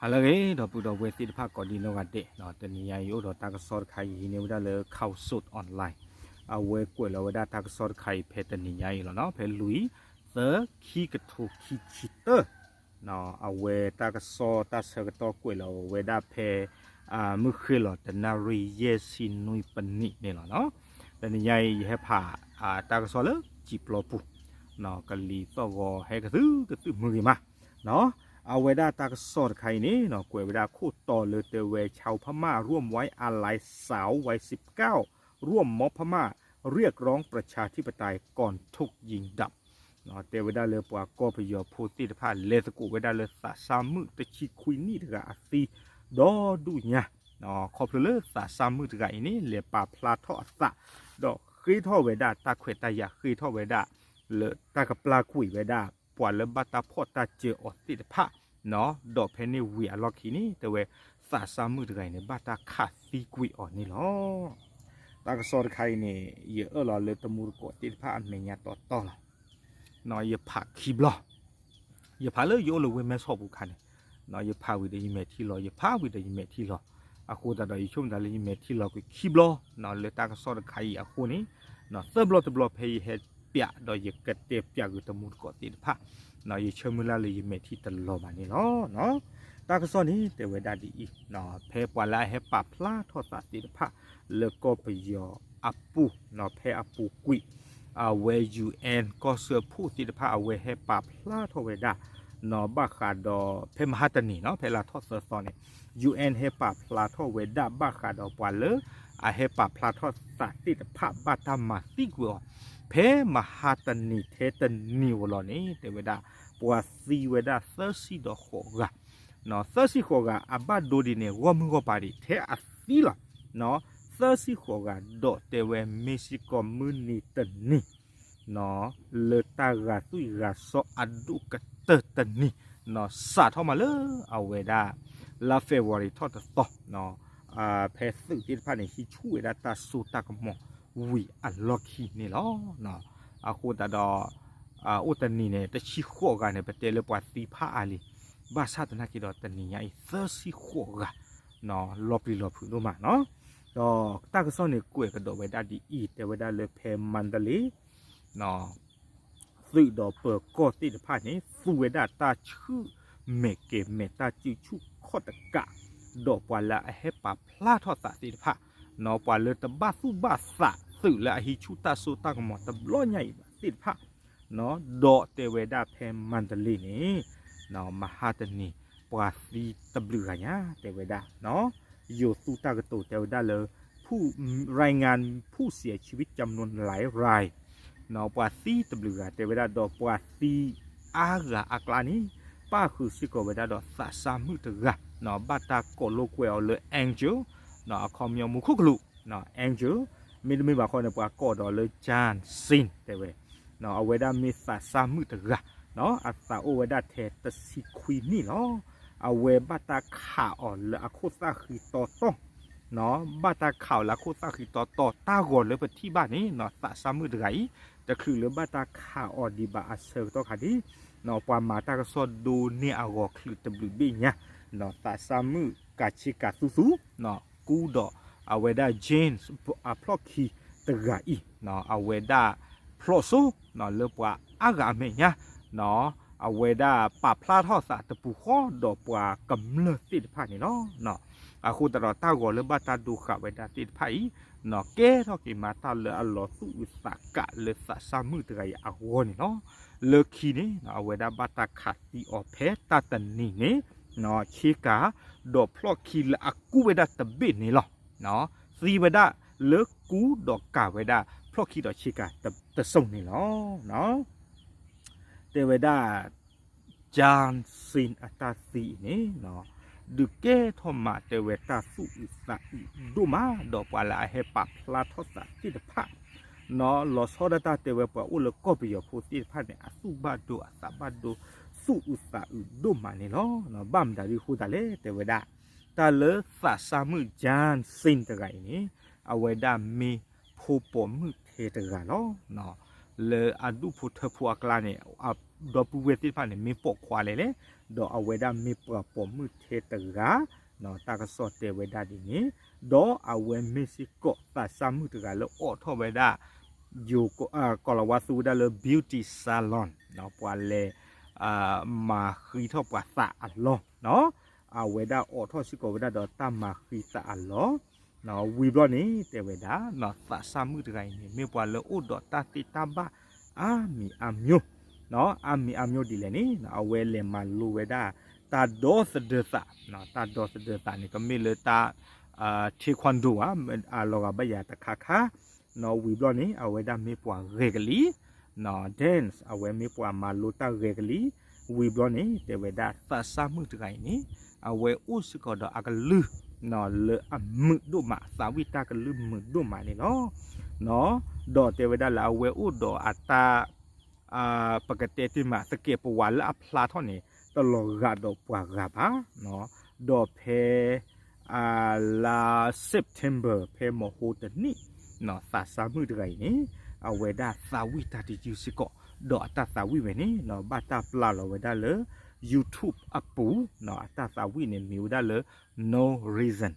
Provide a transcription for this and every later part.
ဟါလၢအဂ့ၤ ဒီပုၢ်ဒီဝဲၢ်သ့ၣ်တဖၣ်ကိးဒံနီၢ်ဂၤဒဲး, တနံၤညါအံၤအိၣ်ဒီးတၢ်ကစီၣ်တခါအံၤ ဟံးန့ၢ်ဝဲဒၣ်လၢ Khaosod Online, အဝဲကွဲးလီၤဝဲဒၣ်တၢ်ကစီၣ်တခါအံၤဖဲတနံၤညါအံၤလီၤနီၤ, ဖဲလွံၢ် သၢ ခံကထိခံဆံတၢ အဝဲတၢ်ကစီၣ်တၢ်ဆၢကတီၢ်ကွဲးလီၤဝဲဒၣ်ဖဲ မုၢ်ဃ့လီၤတနၣ်ရံၣ်ယဲၢ်ဆံနွံပနံးန့ၣ်လီၤနီၤ. တနံၤညါအံၤ ယဟဲဖး တၢ်ကစီၣ်လၢကံပျီပူၤ, ကလံၤသီၣ်ဂီၤဟဲကသုကသုမုာ်ဂ့ၤမး, အဝဲဒၣ်တၢ်ကစီၣ်တခါအံၤန့ၣ် ကွဲးဝဲဒၣ်ခိၣ်တီလၢတဲဝဲ ชาวพม่าร่วมไว้อาลัยสาววัยสิบเก้า ร่วมม็อบพม่าเรียกร้องประชาธิปไตยก่อนถูกยิงดับ တဲဝဲဒၣ်လၢပှၤကီၢ်ပယီၤဖိသ့ၣ်တဖၣ် လဲၤသကိးဝဲဒၣ်လၢသးစၢ်မုၣ်တဆံခွံနံၣ်တဂၤအသံ ဒီဒူၣ်ညါ, ခီဖျိလၢသးစၢ်မုၣ်တဂၤအံၤန့ၣ် လဲၤပာ်ဖျါထီၣ်အသး, ဒီးဃ့ထီၣ်ဝဲဒၣ်တၢ်ခွဲးတၢ်ယာ် ဃ့ထီၣ်ဝဲဒၣ် လၢတၢ်ကပျၢ်ကွံာ်ဝဲဒၣ် ပှၤလၢဘၣ်တၢ်ဖီၣ်တၢ်စၢၤအီၤသ့ၣ်တဖၣ်, ဒီးဖဲန့ၣ်ဝံၤအလီၢ်ခံန့ၣ် တဲဝဲ သးစၢ်မုၣ်တဂၤအံၤန့ၣ် ဘၣ်တၢ်ခးသံကွံာ်အီၤန့ၣ်လီၤ. တၢ်ကစီၣ်တခါအံၤန့ၣ် ယအၢၣ်လီၤလၢတမူတကိးသ့ၣ်တဖၣ်အမဲာ်ညါတီတီလီၤ. ယဖးခံဘျီ, ယဖးလၢယအိၣ်လၢဝ့ၢ်မဲဆီးပူၤခါန့ၣ်, ယဖးဝံၤဒီးယမဲာ်ထံလီၤ, ယဖးဝံၤဒီးယမဲာ်ထံလီၤ, အဃိသတးဒီးယဆိကမိၣ်သးလၢယမဲာ်ထံလီၤကွံာ်ခံဘျီ, လၢတၢ်ကစီၣ်တခါအံၤအဃိန့ၣ်, သၢဘျီတဘျီဖဲယဟဲပျးဒီးယကတဲပျးကွံာ်တမူတကိးသ့ၣ်တဖၣ်, ယဆၢမုၢ်လၢ်လၢယမဲာ်ထံတလီၤဘၣ်န့ၣ်လီၤ. တၢ်ကစီၣ်န့ၣ်တဲဝဲဒၣ်ဒ်အံၤ, ဖဲပှၤလၢအဟဲပာ်ဖျါထီၣ်သးသ့ၣ်တဖၣ် လၢကီၢ်ပယီၤအပူၤ, ဖဲအပူၤကွံာ်, အဝဲ UN ကီၢ်စၢဖှိၣ်သ့ၣ်တဖၣ် အဝဲဟဲပာ်ဖျါထီၣ်ဝဲဒၣ် ဘၣ်ဃးဒီး ဖဲမဟါတနံၤနီၤ ဖဲလါထီၣ်သၢသီန့ၣ် UN ဟဲပာ်ဖျါထီၣ်ဝဲဒၣ်ဘၣ်ဃးဒီးပှၤလၢ အဟဲပာ်ဖျါထီၣ်သးသ့ၣ်တဖၣ်ဘၣ်တၢ်မၤသံကွံာ်အီၤ, ဖဲမဟါတနံၤထဲတနံၤဧိၤလီၤန့ၣ် တဲဝဲဒၣ် ပှၤသံဝဲဒၣ်သၢဆံဒီးဃိးဂၤ, သၢဆံဃိးဂၤ အဘၣ်ဒိဒ်န့ၣ် ဂီၢ်မုၢ်ဂီၢ်ပၤဒံးထဲအသံလီၤ, သၢဆံဃိးဂၤ ဒီးတဲဝဲမ့ၢ်စ့ၢ်ကီးမုၢ်နံၤတနံၤ လၢတၢ်ဂာ်သွံၣ်ဂာ်စီအဒိၣ်ကတၢၢ်တနံၤ, စးထီၣ်မးလၢအဝဲဒၣ် လါ February ထီၣ်တသီ, ဖဲသုးသ့ၣ်တဖၣ်န့ၣ် ဟံးဆူၣ်ဝဲဒၣ်တၢ်စိတၢ်ကမီၤဝံၤအလီၢ်ခံန့ၣ်လီၤ. အဃိသတးဒီး အိၣ်တနံၤန့ၣ် တဆံဃိးဂၤန့ၣ် ပတဲလၢပှၤသံဖးအါလံ, ဘၣ်ဆၣ်သနာ်က့ဒီးတနံၤညါအံၤ သၢဆံဃိးဂၤ လီၤပျံၤလီၤဖုးဒိၣ်မးနီၤ. ဒီးတၢ်ကစီၣ်န့ၣ်ကွဲးကဒီးဝဲဒၣ်ဒ်အံၤ, တဲဝဲဒၣ်လၢဖဲမါဒလ့ သုးဒီးပၢၤကီၢ်သ့ၣ်တဖၣ်န့ၣ် သူဝဲဒၣ်တၢ်ဆူၣ်မဲာ်ကဲၤမဲာ် တၢ်စုဆူၣ်ခီၣ်တကး, ဒီးပှၤလၢအဟဲပာ်ဖျါထီၣ်သးသ့ၣ်တဖၣ်, ပှၤလၢတဘၣ်သူၣ်ဘၣ်သးသုးလၢအဟံးဆူၣ်တၢ်စိတၢ်ကမီၤတဘျီညါအံၤဘၣ်သ့ၣ်တဖၣ်, ဒီးတဲဝဲဒၣ်ဖဲမါဒလ့န့ၣ် မဟါတနံၤ ပှၤသံတဘျုးဂၤညါ တဲဝဲဒၣ် ယိၤသူတၢ်ကတိၤတဲဝဲဒၣ်လၢ รายงานผู้เสียชีวิตจำนวนหลายราย ပှၤသံတဘျုးဂၤ တဲဝဲဒၣ်ဒီးပှၤသံအါဂၤအကျါန့ၣ် ပၣ်ဃုာ်စ့ၢ်ကီးဝဲဒၣ်ဒီးသးစၢ်မုၣ်တဂၤ ဘၣ်တၢ်ကိးလိာ်ကွဲအီၤလၢ Angel အခီပညီမူခိၣ်ကလူး Angel မ့တမ့ၢ်ဘၣ်ဃီန့ၣ် ပှၤကိးဒီးလၢ Jan Sin တဲဝဲ အဝဲဒၣ်မ့ၢ်သးစၢ်မုၣ်တဂၤ အသးအိၣ်ဝဲဒၣ်ထဲတဆံခွံနံၣ်လီၤ. အဝဲဘၣ်တၢ်ခးအီၤလၢအခိၣ်သၣ်ဃံတီတီ ဘၣ်တၢ်ခးအီၤလၢအခိၣ်သၣ်ဃံတီတီ တၢ်ဂီၤလၢပထံၣ်ဘၣ်န့ၣ် သးစၢ်မုၣ်တဂၤအံၤ တချုးလၢဘၣ်တၢ်ခးအီၤဒံးဘၣ်အဆၢကတီၢ်ခါဒ် ပှၤမၤတၢ်ကစီၣ်ဒိးန့ၢ်အဂီၤချုးတဘျုးဘ့ၣ်ညါ သးစၢ်မုၣ်ကးဆ့ကၤသူသူ ကူဒီးအဝဲဒၣ် James အဖျီၣ်ခံတဂၤအံၤ အဝဲဒၣ်ဖျိးစိ လၢပှၤအါဂၤအမဲာ်ညါ အဝဲဒၣ်ပာ်ဖျါထီၣ်သးတပူၤဃီဒီးပှၤကမျၢၢ်သ့ၣ်တဖၣ်န့ၣ်လီၤ. အဃိသတးဒီးတၢ်ဂီၤလၢဘၣ်တၢ်ဒိဃာ်ဝဲဒၣ်သ့ၣ်တဖၣ်အံၤ ကဲထီၣ်က့ၤမၤတၢ်လၢအလီၤသူၣ်အုးသးကးလၢသးစၢ်မုၣ်တဂၤအံၤအဂီၢ်န့ၣ်လီၤ. လၢခံန့ၣ် အဝဲဒၣ်ဘၣ်တၢ်ခးသံအီၤဖဲတၢ်တနံၤန့ၣ် ဆ့ကၤ ဒီးဖျီၣ်ခံလၢအကူဝဲဒၣ်တဘ့ၣ်န့ၣ်လီၤ. သံဝဲဒၣ်လၢကူဒီးကၤဝဲဒၣ်ဖျီၣ်ခံဒီးဆ့ကၤတစိၢ်န့ၣ်လီၤ. တဲဝဲဒၣ် Jan Sin အတၢ်သံအံၤန့ၣ် ဒုးကဲထီၣ်မးတဲဝဲတၢ်သူၣ်အုးသးအုးဒိၣ်မး ဒီးပှၤလၢအဟဲပာ်ဖျါထီၣ်သးသ့ၣ်တဖၣ် လီၤဆီဒၣ်တၢ်တဲဝဲပှၤအိၣ်လၢကီၢ်ပယီၤဖိသ့ၣ်တဖၣ်န့ၣ် အသူၣ်ဘၣ်ဒိအသးဘၣ်ဒိ သူၣ်အုးသးအုးဒိၣ်မးန့ၣ်လီၤ. ဘၣ်မတၤဒ်အဃိသတးလဲၣ် တဲဝဲဒၣ် တၢ်လၢသးစၢ်မုၣ် Jan Sin တဂၤအံၤန့ၣ် အဝဲဒၣ်မ့ၢ်ဖိပိာ်မုၣ်ထဲတဂၤလီၤ. လၢအဒူၣ်ဖိထၢဖိအကျါန့ၣ် ဒီပုၢ်ဝဲၢ်သ့ၣ်တဖၣ်န့ၣ် မ့ၢ်ပိာ်ခွါလဲၣ်လဲၣ်, ဒီးအဝဲဒၣ်မ့ၢ်ပှၤပိာ်မုၣ်ထဲတဂၤ, တၢ်ကစီၣ်တဲဝဲဒၣ်ဒ်န့ၣ်, ဒီးအဝဲမ့ၢ်စ့ၢ်ကီးသးစၢ်မုၣ်တဂၤလၢအိးထီၣ်ဝဲဒၣ် ယိၤ ကီၤလၤဝါသူဝဲဒၣ်လၢ beauty salon ပှၤလဲၤ မၤဃံထီၣ်ပှၤသးအလီၢ်, အဝဲဒၣ်အိးထီၣ်စ့ၢ်ကီးဝဲဒၣ်ဒီးတၢ်မၤဃံသးအလီၢ်, ဝံၤဘျီန့ၣ် တဲဝဲဒၣ် သးစၢ်မုၣ်တဂၤအံၤန့ၣ် မ့ၢ်ပှၤလၢအိၣ်ဒီးတၢ်သ့တၢ်ဘၣ် အါမံၤအါမျိုး, အါမံၤအါမျိုးဒ်လဲၣ်န့ၣ် အဝဲလဲၤမၤလိဝဲဒၣ် တၢ်ဒီသဒၢသး, တၢ်ဒီသဒၢသးန့ၣ် ကမ့ၢ်လၢတၢ် taekwondo ဧါ, အလီၤဂာ်ဘၣ်ယၤတခါခါ, ဝံၤဘျီန့ၣ် အဝဲဒၣ်မ့ၢ်ပှၤဂဲၤကလံၤ, dance အဝဲမ့ၢ်ပှၤမၤလိတၢ်ဂဲၤကလံၤ, ဝံၤဘျီန့ၣ် တဲဝဲဒၣ်သးစၢ်မုၣ်တဂၤအံၤန့ၣ် အဝဲအိၣ်စ့ၢ်ကီးဒီးအကလုၢ် လၢအမုာ်ဒိၣ်မး သးဝံၣ်တၢ်ကလုၢ်မုာ်ဒိၣ်မးန့ၣ်လီၤ. ဒီးတဲဝဲဒၣ်လၢအဝဲအိၣ်ဒီးအတၢ် ပကတဲတ့ၢ်မး သကဲးပဝးလၢအဖျါထီၣ်န့ၣ် တလီၤဂာ်ဒီးပှၤဂၤဘၣ်, ဒီးဖဲ လါ September ဖဲမဟိတနံၣ် သးစၢ်မုၣ်တဂၤအံၤန့ၣ် အဝဲဒၣ်သးဝံၣ်တၢ်တယုၢ်စ့ၢ်ကီး, ဒီးအတၢ်သးဝံၣ်ဝဲန့ၣ် ဘၣ်တၢ်ပျၢ်လီၤဝဲဒၣ်လၢ YouTube အပူၤ, အတၢ်သးဝံၣ်န့ၣ်မ့ၢ်ဝဲဒၣ်လၢ No Reason,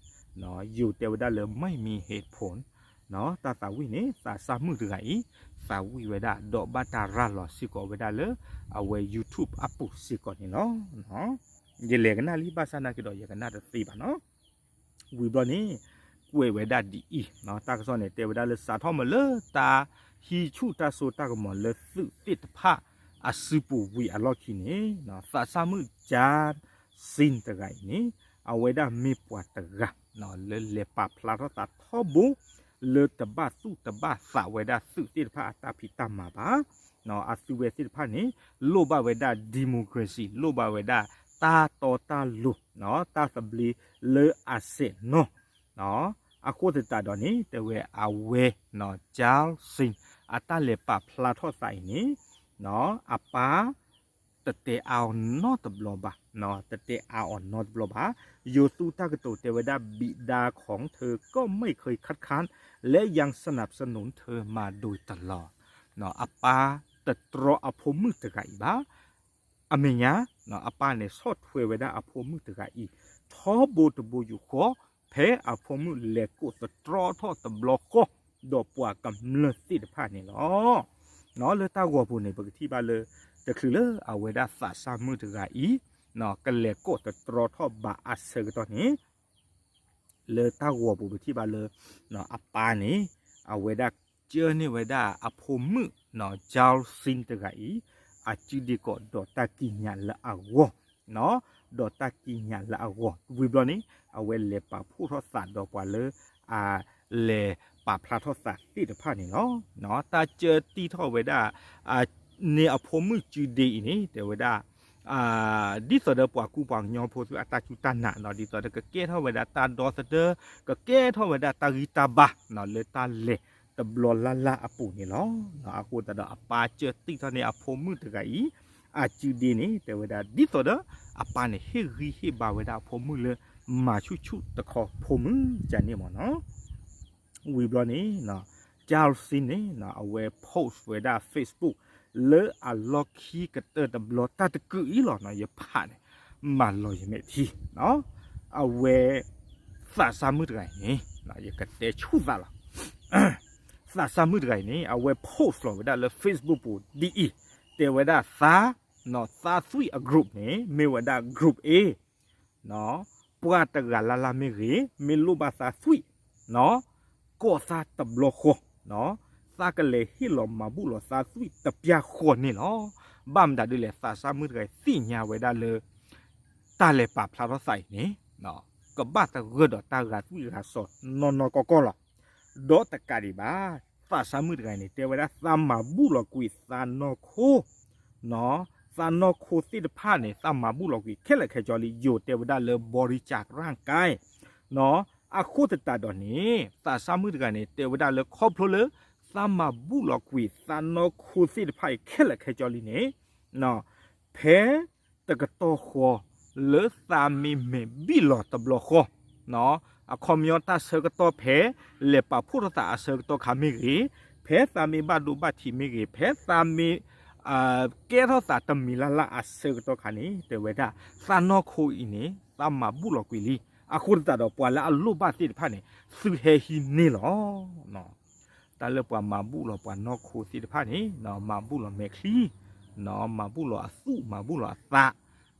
ယိၤတဲဝဲဒၣ်လၢ ไม่มีเหตุผล, တၢ်သးဝံၣ်န့ၣ် သးစၢ်မုၣ်တဂၤအံၤ သးဝံၣ်ဝဲဒၣ် ဒီးဘၣ်တၢ်ရၤလီၤစ့ၢ်ကီးဝဲဒၣ်လၢ အဝဲ YouTube အပူၤစ့ၢ်ကီးန့ၣ်လီၤ. ယလဲၤကနၣ်လံ ဘၣ်ဆၣ်နာ်က့ဒီး ယကနၣ်တသ့ဘၣ်နီၤ. ဝံၤဘျီန့ၣ် ကွဲးဝဲဒၣ်ဒ်အံၤ, တၢ်ကစီၣ်န့ၣ် တဲဝဲဒၣ်လၢ စးထီၣ်မးလၢတၢ်ဟံးဆူၣ်တၢ်စိတၢ်ကမီၤလၢသုးသ့ၣ်တဖၣ်အစုပူၤဝံၤအလီၢ်ခံန့ၣ် သးစၢ်မုၣ် Jal Singh တဂၤအံၤန့ၣ် အဝဲဒၣ်မ့ၢ်ပှၤတဂၤ လၢလဲၤပာ်ဖျါထီၣ်သးထီဘိ လၢတဘၣ်သူၣ်တဘၣ်သးဝဲဒၣ်သုးသ့ၣ်တဖၣ်အတၢ်ဖံးတၢ်မၤဘၣ်. အသုဝဲသ့ၣ်တဖၣ်န့ၣ် လိၣ်ဘၣ်ဝဲဒၣ် democracy, လိၣ်ဘၣ်ဝဲဒၣ်တၢ်တီတၢ်လိၤ, တၢ်သဘျ့လၢအစဲးနီၢ်, အဃိသတးဒီးန့ၣ် တဲဝဲအဝဲ Jal Singh အတၢ်လဲၤပာ်ဖျါထီၣ်သးအံၤန့ၣ် အပၢ် တတဲအါအီၤနီတဘျီဘၣ်, တတဲအါအီၤနီတဘျီဘၣ်. ယိၤသူတၢ်ကတိၤတဲဝဲဒၣ် บิดาของเธอก็ไม่เคยคัดค้าน และยังสนับสนุนเธอมาโดยตลอด. အပၢ်တတြီအဖိမုၣ်တဂၤအံၤဘၣ်. အမဲာ်ညါ အပၢ်န့ၣ်ဆီၣ်ထွဲဝဲဒၣ်အဖိမုၣ်တဂၤအံၤ ထီဘိတဘိယူၢ်ဃီ ဖဲအဖိမုၣ်လဲၤကိးသတြီထီၣ်တဘျီဃီ ဒီးပှၤကမျၢၢ်သ့ၣ်တဖၣ်န့ၣ်လီၤ. လၢတၢ်ဂီၤပူၤန့ၣ် ပကထံၣ်ဘၣ်လၢ တချုးလၢအဝဲဒၣ်သးစၢ်မုၣ်တဂၤအံၤ ကလဲၤကိးသတြီထီၣ်ဘၣ်အဆၢကတီၢ်န့ၣ် လၢတၢ်ဂီၤပူၤပထံၣ်ဘၣ်လၢ အပၢ်န့ၣ် အဝဲဒၣ်ကၢန့ၢ်ဝဲဒၣ်အဖိမုၣ် Jal Singh တဂၤအံၤ အစုဒ့ကီးဒီးတၢ်ကံးညာ်လၢအဂီၢ်, ဒီးတၢ်ကံးညာ်လၢအဂီၢ် ဝံၤဘျီန့ၣ် အဝဲလဲၤပာ်ဖှိၣ်ထီၣ်သးဒီးပှၤလၢ အလဲၤပာ်ဖျါထီၣ်သးသ့ၣ်တဖၣ်န့ၣ်လီၤ. တၢ်ကၢတံၢ်ထီၣ်ဝဲဒၣ် န့ၣ်အဖိမုၣ်စုဒ့အံၤန့ၣ် တဲဝဲဒၣ် ဒ်သိးဒီးပှၤကူပှၤကညီဖိသ့ၣ်အတၢ်စူၢ်တၢ်နာ် ဒ်သိးဒီးကကဲထီၣ်ဝဲဒၣ်တၢ်ဒီသဒၢ ကကဲထီၣ်ဝဲဒၣ်တၢ်ဂံၢ်တၢ်ဘါ လၢတၢ်လဲၤတဘျီလၢ်လၢ်အပူၤန့ၣ်လီၤ. အဃိသတးဒီးအပၢ်ကၢတံၢ်ထီၣ်န့ၢ်အဖိမုၣ်တဂၤအံၤ အစုဒ့န့ၣ် တဲဝဲဒၣ် ဒ်သိးဒီးအပၢ်န့ၣ် ဟ့ၣ်ဂံၢ်ဟ့ၣ်ဘါဝဲဒၣ်အဖိမုၣ်လၢ မၤဆူၣ်ဆူၣ်တခီဖိမုၣ်ကန့ၣ်မ့ၢ်နီၤ. ဝံၤဘျီန့ၣ် Jal Singh န့ၣ် အဝဲ post ဝဲဒၣ် Facebook လၢအလီၢ်ခံကတၢၢ်တဘျီ တၢ်တကုာ်အံၤလီၤနီၤ ယဖးန့ၣ် မၤလီၤယမဲာ်ထံ အဝဲ သးစၢ်မုၣ်တဂၤအံၤန့ၣ် ယကတဲဆူၣ်သးလီၤ. သးစၢ်မုၣ်တဂၤအံၤန့ၣ် အဝဲ post လီၤဝဲဒၣ်လၢ Facebook ပူၤဒ်အံၤ, တဲဝဲဒၣ်သး သးသွံၣ်အ group န့ၣ် မ့ၢ်ဝဲဒၣ် group A ပှၤတဂၤလၢ်လၢ်မ့ၢ်ဂ့ၤ မ့ၢ်လိၣ်ဘၣ်သးသွံၣ် ကိးသးတဘျီဃီ, သးကလဲၤဟ့ၣ်လီၤမၤဘူၣ်လီၤသးသွံၣ်တပျၢ်ဃီန့ၣ်လီၤ. ဘၣ်မတၤဒ်လဲၣ် သးစၢ်မုၣ်တဂၤအံၤသ့ၣ်ညါဝဲဒၣ်လၢ တၢ်လဲၤပာ်ဖျါထီၣ်သးအံၤန့ၣ် ကဘၣ်သဂၢၢ်ဒီးတၢ်ဂာ်သွံၣ်ဂာ်စီၤနီၢ်နီၢ်ကီၢ်ကီၢ်လီၤ. ဒီးတကးဒံးဘၣ် သးစၢ်မုၣ်တဂၤအံၤန့ၣ် တဲဝဲဒၣ် သးမၤဘူၣ်လီၤကွံာ်သးနီၢ်ခိ သးနီၢ်ခိသ့ၣ်တဖၣ်န့ၣ် သးမၤဘူၣ်လီၤကွံာ်ခဲလၢာ်ခဲဆ့လံ ယိၤတဲဝဲဒၣ်လၢ บริจาคร่างกาย အဃိသတးဒီးန့ၣ် သးစၢ်မုၣ်တဂၤန့ၣ် တဲဝဲဒၣ်လၢခီဖျိလၢ သးမၤဘူၣ်လီၤကွံာ်သးနီၢ်ခိသ့ၣ်တဖၣ်အံၤခဲလၢာ်ခဲဆ့လံန့ၣ် ဖဲတကတီၢ်ဃီ လၢသးမ့ၢ်မဲာ်ဘံၣ်လီၤတဘျီဃီ အခီပညီတၢ်ဆၢကတီၢ်ဖဲ လဲၤပာ်ဖှိၣ်ထီၣ်သးအဆၢကတီၢ်ခါမ့ၢ်ဂ့ၤ, ဖဲ ဖဲသးမ့ၢ်ဘၣ်ဒိဘၣ်ထံးမ့ၢ်ဂ့ၤ, ဖဲသးမ့ၢ် ကဲထီၣ်သးတမံၤလၢ်လၢ်အဆၢကတီၢ်ခါန့ၣ် တဲဝဲဒၣ် သးနီၢ်ခိအံၤန့ၣ် သးမၤဘူၣ်လီၤကွံာ်လံ. အဃိသတးဒီး ပှၤလၢအလိၣ်ဘၣ်သ့ၣ်တဖၣ်န့ၣ် သုဟဲဟံးန့ၢ်လီၤ. တၢ်လၢပှၤမၤဘူၣ်လီၤပှၤနီၢ်ခိသ့ၣ်တဖၣ်န့ၣ် မၤဘူၣ်လီၤမဲာ်ချံ, မၤဘူၣ်လီၤအသူၣ်, မၤဘူၣ်လီၤအသး,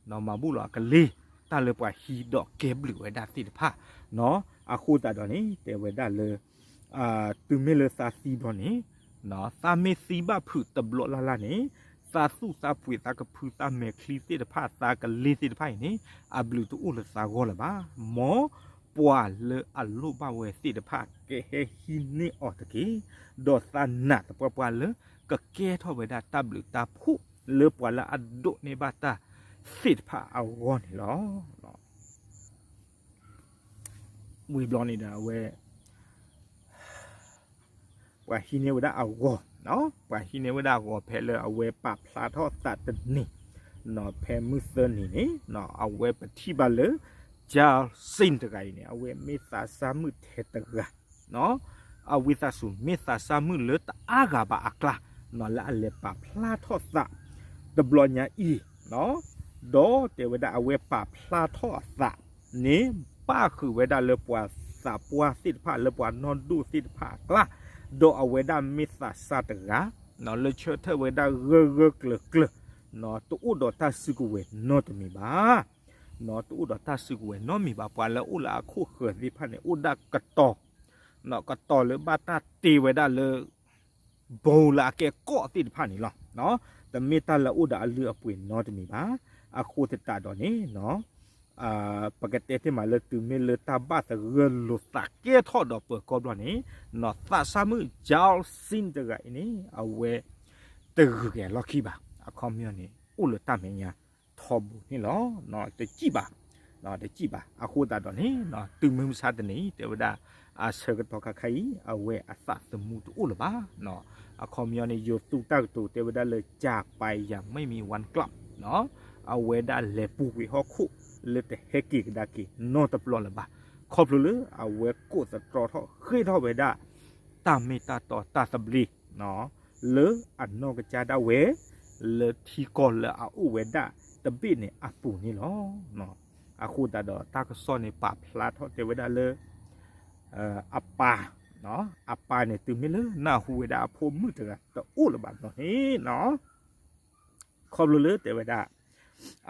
မၤဘူၣ်လီၤအကလ့ၢ်, တၢ်လၢပှၤဟံးဒီးကဲဘျုးဝဲဒၣ်သ့ၣ်တဖၣ်. အဃိသတးဒီးန့ၣ် တဲဝဲဒၣ်လၢ တုၤမ့ၢ်လၢသးသံဘျီန့ၣ်, သးမ့ၢ်သံဘၣ်ဖုးတဘျီလၢ်လၢ်န့ၣ်, သးသူၣ်သးပှ့ၤသးကဖုသးမဲာ်ချံသ့ၣ်တဖၣ် သးကလ့ၢ်သ့ၣ်တဖၣ်အံၤန့ၣ် အဘျုးတအိၣ်လၢသးဂီၢ်လၢၤဘၣ်. မ်ပှၤလၢအလိၣ်ဘၣ်ဝဲသ့ၣ်တဖၣ် ကဟဲဟံးန့ၢ်အီၤတက့ၢ်. ဒီးသးနာ်သပှၢ်ပှၢ်လၢ ကကဲထီၣ်ဝဲဒၣ်တၢ်ဘျုးတၢ်ဖှိၣ်လၢပှၤလၢအဒိးန့ၢ်ဘၣ်တၢ်သ့ၣ်တဖၣ်အဂီၢ်န့ၣ်လီၤ. ဝံၤဘျီန့ၣ်ဒီးအဝဲ ပှၤဟံးန့ၢ်ဝဲဒၣ်အဂီၤ, ပှၤဟံးန့ၢ်ဝဲဒၣ်အဂီၤဖဲလၢအဝဲပာ်ဖျါထီၣ်သးတနံၤ, ဖဲမုၢ်သၢနံၤန့ၣ် အဝဲပထံၣ်ဘၣ်လၢ Jal Singh တဂၤအံၤန့ၣ် အဝဲမ့ၢ်သးစၢ်မုၣ်ထဲတဂၤ အဝံသးစူၤမ့ၢ်သးစၢ်မုၣ်လၢတအါဂၤဘၣ်အကျါ လၢအလဲၤပာ်ဖျါထီၣ်သး တဘျီညါအံၤ, ဒီးတဲဝဲဒၣ်အဝဲပာ်ဖျါထီၣ်အသးန့ၣ် ဘၣ်ဃုာ်ဝဲဒၣ်လၢပှၤသးပှၢ်သ့ၣ်တဖၣ် လၢပှၤနီၢ်ဒိၣ်သ့ၣ်တဖၣ်အကျါ, ဒီးအဝဲဒၣ်မ့ၢ်သးစၢ်တဂၤ လၢဆၢထၢၣ်ဝဲဒၣ်ဂၢၢ်ဂၢၢ်ကျၢၤကျၢၤ, တအိၣ်ဒီးတၢ်စုကဝဲၤနီတမံၤဘၣ်. တအိၣ်ဒီးတၢ်စုကဝဲၤနီတမံၤဘၣ်. ပှၤလၢအအိၣ်လၢအခိၣ်ဃၢၤသ့ၣ်တဖၣ်န့ၣ် အိၣ်ဒၣ်ကတီၤ, ကတီၤလၢဘၣ်တၢ်တ့ဝဲဒၣ်လၢ ဘိလၢအကဲကီၢ်သ့ၣ်တဖၣ်န့ၣ်လီၤ. တမ့ၢ်တၢ်လၢအအိၣ်ဒီးအလုၢ်အပှ့ၤနီတမံၤဘၣ်. အဃိသတးဒီးန့ၣ် ပကတဲတ့ၢ်မးလၢတုၤမ့ၢ်လၢတၢ်ဘၣ်သဂၢၢ်လိာ်သးကဲထီၣ်ဒီးပၢၤကီၢ်ဘျီန့ၣ်, သးစၢ်မုၣ် Jal Singh တဂၤအံၤန့ၣ် အဝဲ တဂုာ်က့ၤအလီၢ်ခံဘၣ်. အခီပညီန့ၣ် အိၣ်လၢတၢ်မဲာ်ညါထီဘိန့ၣ်လီၤ. တစံၣ်ဘၣ်, တစံၣ်ဘၣ်. အဃိသတးဒီးန့ၣ် တုၤမုၢ်မဆါတနံၤ တဲဝဲဒၣ် အဆၢကတီၢ်ခါခါအံၤ အဝဲအသးသမူတအိၣ်လၢၤဘၣ်. အခီပညီန့ၣ် ယိၤသူတၢ်ကတိၤတဲဝဲဒၣ်လၢ จากไปอย่างไม่มีวันกลับ အဝဲဒၣ်လဲၤပူၤကွံာ်ဟီၣ်ခိၣ်လၢတဟဲက့ၤကဒါက့ၤနီတဘျီလၢၤဘၣ်. ခီဖျိလၢအဝဲကိးသတြီထီၣ်ဃ့ၢ်ထီၣ်ဝဲဒၣ် တၢ်မ့ၢ်တၢ်တီတၢ်သဘျ့ လၢအနီၢ်ကစၢ်ဒၣ်ဝဲ လၢထံကီၢ်လၢအအိၣ်ဝဲဒၣ်တဘ့ၣ်န့ၣ်အပူၤန့ၣ်လီၤ. အဃိသတးဒီးတၢ်ကစီၣ်န့ၣ် ပာ်ဖျါထီၣ်တဲဝဲဒၣ်လၢ အပၢ်, အပၢ်န့ၣ် တုၤမ့ၢ်လၢနၢ်ဟူဝဲဒၣ်အဖိမုၣ်တဂၤတအိၣ်လၢၤဘၣ်နီၢ်န့ၣ် ခီဖျိလၢတဲဝဲဒၣ်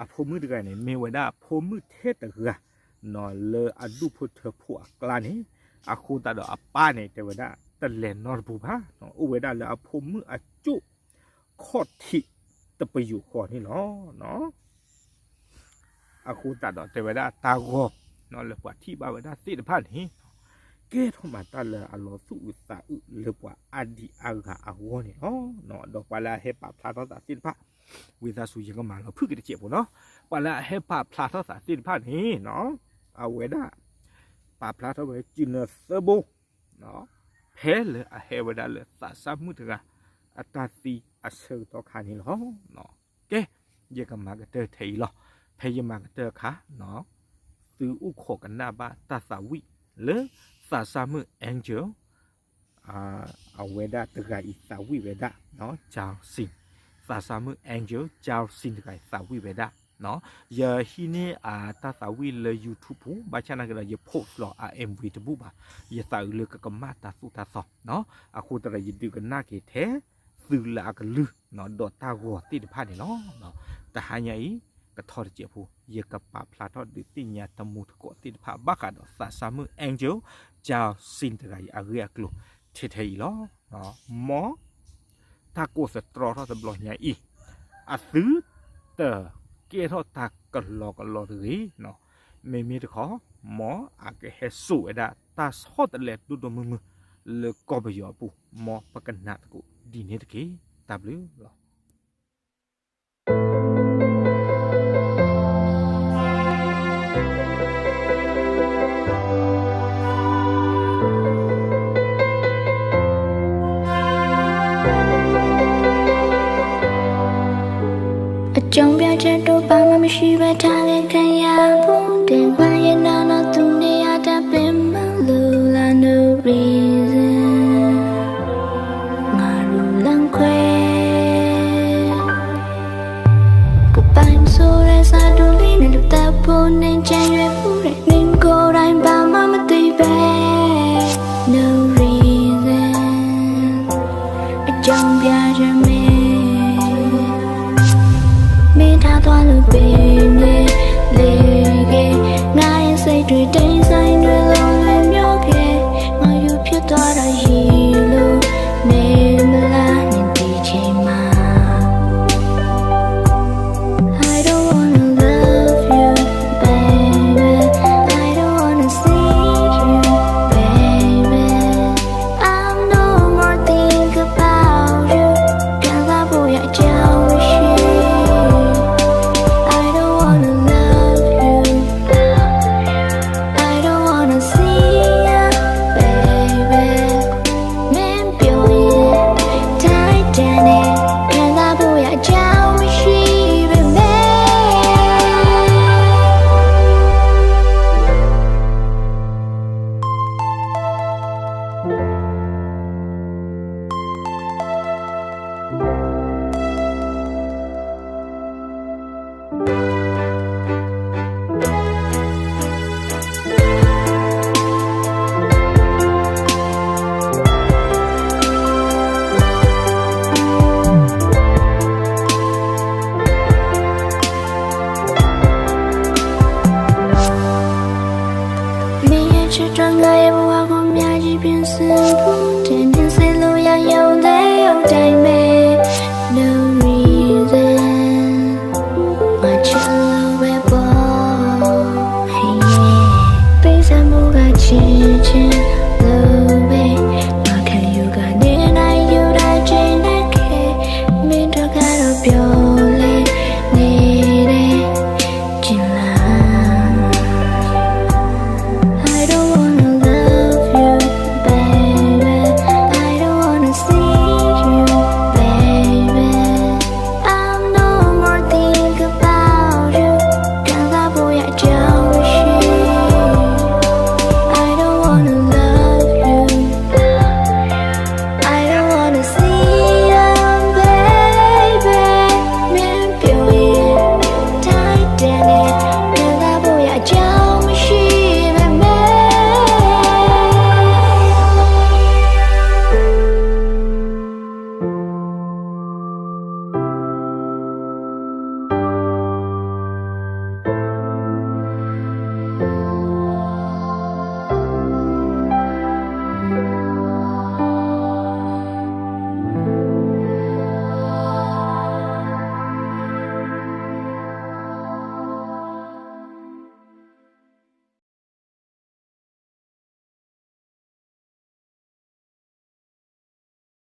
အဖိမုၣ်တဂၤန့ၣ် မ့ၢ်ဝဲဒၣ်ဖိမုၣ်ထဲတဂၤ လၢအဒူၣ်ဖိထၢဖိအကျါန့ၣ်, အဃိသတးဒီးအပၢ်န့ၣ် တဲဝဲဒၣ် တလဲၤနီတပူၤဘၣ်, အိၣ်ဝဲဒၣ်လၢအဖိမုၣ်အစိၣ်ခီၣ်ထံးတပယူာ်ဃီန့ၣ်လီၤ. အဃိသတးဒီးတဲဝဲဒၣ်တၢ်ဂီၤ လၢပှၤထံၣ်ဘၣ်ဝဲဒၣ်သ့ၣ်တဖၣ်န့ၣ် ကဲထီၣ်မးတၢ်လၢအလီၤသူၣ်အုးသးအုးလၢပှၤအါဒံအါဂၤအဂီၢ်န့ၣ်လီၤ. ဒီးပှၤလၢအဟဲပာ်ဖျါထီၣ်သးသ့ၣ်တဖၣ် ဝံသးစူၤယကမၤလီၤဖုၣ်က့ၤတစဲးဖိနီၤ, ပှၤလၢအဟဲပာ်ဖျါထီၣ်သးသ့ၣ်တဖၣ်န့ၣ် အဝဲဒၣ် ပာ်ဖျါထီၣ်ဝဲစုနၢသၢဘိ ဖဲလၢအဟဲဝဲဒၣ်လၢသးစၢ်မုၣ်တဂၤ အတၢ်သံအဆၢကတီၢ်ခါန့ၣ်လီၤ. ကဲ, ယကမၤကတၢၢ်ထဲအံၤလီၤ. ဖဲယမၤကတၢၢ်အခါ သုအိၣ်ခိးကနၣ်ဘၣ်တၢ်သးဝံၣ်လၢသးစၢ်မုၣ် Angel အဝဲဒၣ်တဂၤအံၤသးဝံၣ်ဝဲဒၣ် Jal Singh, သးစၢ်မုၣ် Angel Jal Singh တဂၤအံၤသးဝံၣ်ဝဲဒၣ် ယဟံးန့ၢ်အတၢ်သးဝံၣ်လၢ YouTube ပူၤ, ဘၣ်ဆၣ်နာ်က့ဒီး ယ post လီၤအ MV တဘူၣ်ဘၣ်, ယသးအုးလၢကကမၣ်တၢ်သိၣ်တၢ်သီ, အဃိသတးဒီးယဒုးကနၣ်က့ၤထဲ သုလၢအကလုၢ် ဒီးတၢ်ဂီၤသ့ၣ်တဖၣ်န့ၣ်လီၤ. တဟါညါအံၤ ကထီတစဲးဖိ ယကပာ်ဖျါထီၣ်ဒုးသ့ၣ်ညါတမူတကိးသ့ၣ်တဖၣ် ဘၣ်ဃးဒီးသးစၢ်မုၣ် Angel Jal Singh တဂၤအံၤအဂ့ၢ်အကျိၤ ထဲထဲအံၤလီၤ. မ် တၢ်ကိးသတြီထီၣ်တဘျီညါအံၤ အသုတကဲထီၣ်တၢ်ကလီကလီတဂ့ၤ, မ့မ့ၢ်တခီ မ်အကဟဲစိာ်ဝဲဒၣ်တၢ်ဆီတလဲဒိၣ်ဒိၣ်မုၢ်မုၢ် လၢကီၢ်ပယီၤအပူၤ, မ်ပကနၢ်သကိးဒ်န့ၣ်တက့ၢ်. တၢ်ဘျုးလီၤ. နကဲယွဲၢ်ပူၤ နကိုယ်တိုင်ဘာမှမသိပဲ No reason အကြောင်းပြချက်မဲ့ မင်းထားသွားလို့ပင်လေကငါရဲ့စိတ်တွေတိမ်ဆိုင်တွေလုံးလွဲမျောခဲ့ ငါယူဖြစ်သွားတာရေလိုနေမလား နင်ဒီချိန်မှာ I don't wanna love you, baby. I don't wanna see you, baby. I'm no more think about you. ခံစားဖို့ရအကြောင်းမရှိ I don't wanna love you. I don't wanna see you, baby. မင်းပြောရင် Titanic ခံစားဖို့ရအကြောင်းမရှိပေမဲ့ မင်းရဲ့ချစ်တော့ငါရဲ့ဘဝကိုအများကြီးပြင်ဆင်ဖို့ တင်ပြစေလို့ရရုံတရုံတိုင်းပဲ No reason ငါချစ်လို့ပဲပေါ့ Hey yeah ပေးစမ်းမှုကချစ်ချင်